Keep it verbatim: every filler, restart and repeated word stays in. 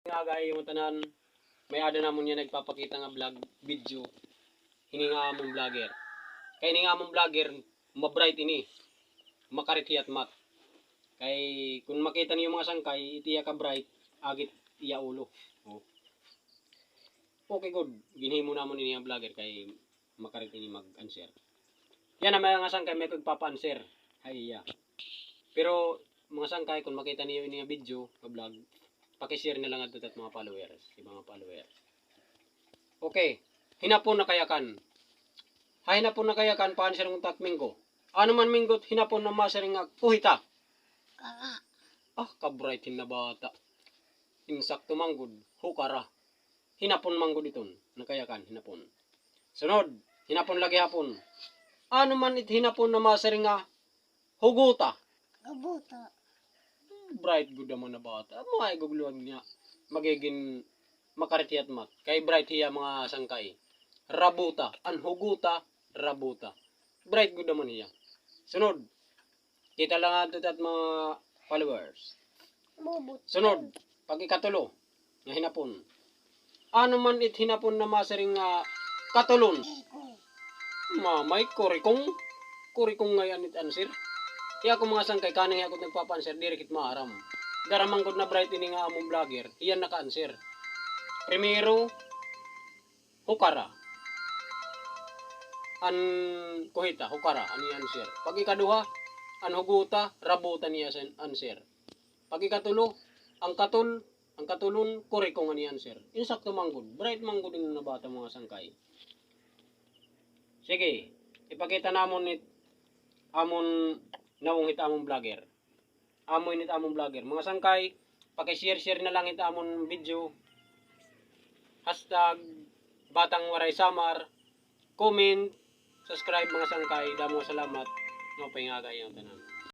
Nga gay yung tanan, may-ada namon niya nagpapakita nga vlog, video, hini nga amon vlogger. Kay hini nga amon vlogger, ma-bright ini. Makarit hiya it math. Kay kun makita niyo mga sangkay, it iya ka-bright, agi it iya ulo. Oh. Okay, good. Ginhimo namon ini nga vlogger kay makarit ini mag-answer. Yana, mga sangkay, may pagpapa-answer. Hay, iya. Pero, mga sangkay, kung makita niyo ini nga video, nga vlog, paki-share na lang adto it mga followers, it mga followers. Okay. Hinapon na kayakan. Ha hinapon na kayakan, pa-answer ngunta it Minggo. Ano man Minggo it hinapon na masiring nga kuhita? Kara. Ah, ka-bright hin na bata. Insakto man gud, hukara. Hinapon man gud iton, na kayakan, hinapon. Sunod, hinapon la gihapon. Ano man it hinapon na masiring nga huguta? Huguta. Bright gud naman na bata. Amo ay gugluwag niya. Magigin makarit hiya it math. Kay bright hiya mga sangkay. Rabuta. An huguta, rabuta. Bright gud naman hiya. Sunod, kita la ngadto it mga followers. Bubot. Sunod, pag-ikatulo nga hinapon. Ano man it hinapon na masiring nga katulon? Mamay, kurikong. Kurikong ngay-an it answer. Kay ako mga sangkay, kanang ako nagpapa-answer, diri kit maaram. Dara man gud na bright ini nga amon vlogger, hiya naka-answer. Primero, hukara. An kuhita, hukara, an iya answer. Pag-ikaduha, an huguta, rabuta an iya answer. Pag-ikatulo, an katol, an katulon, kurikong an iya answer. Insakto man gud, bright man gud ini na bata mga sangkay. Sige, ipakita namon it amon nawong it amon vlogger. Amo ini it amon vlogger. Mga sangkay, paki-share-share na lang it amon video. Hashtag Batang Waray Samar. Comment, subscribe mga sangkay. Damo nga salamat. Maupay nga aga ha iyo tanan.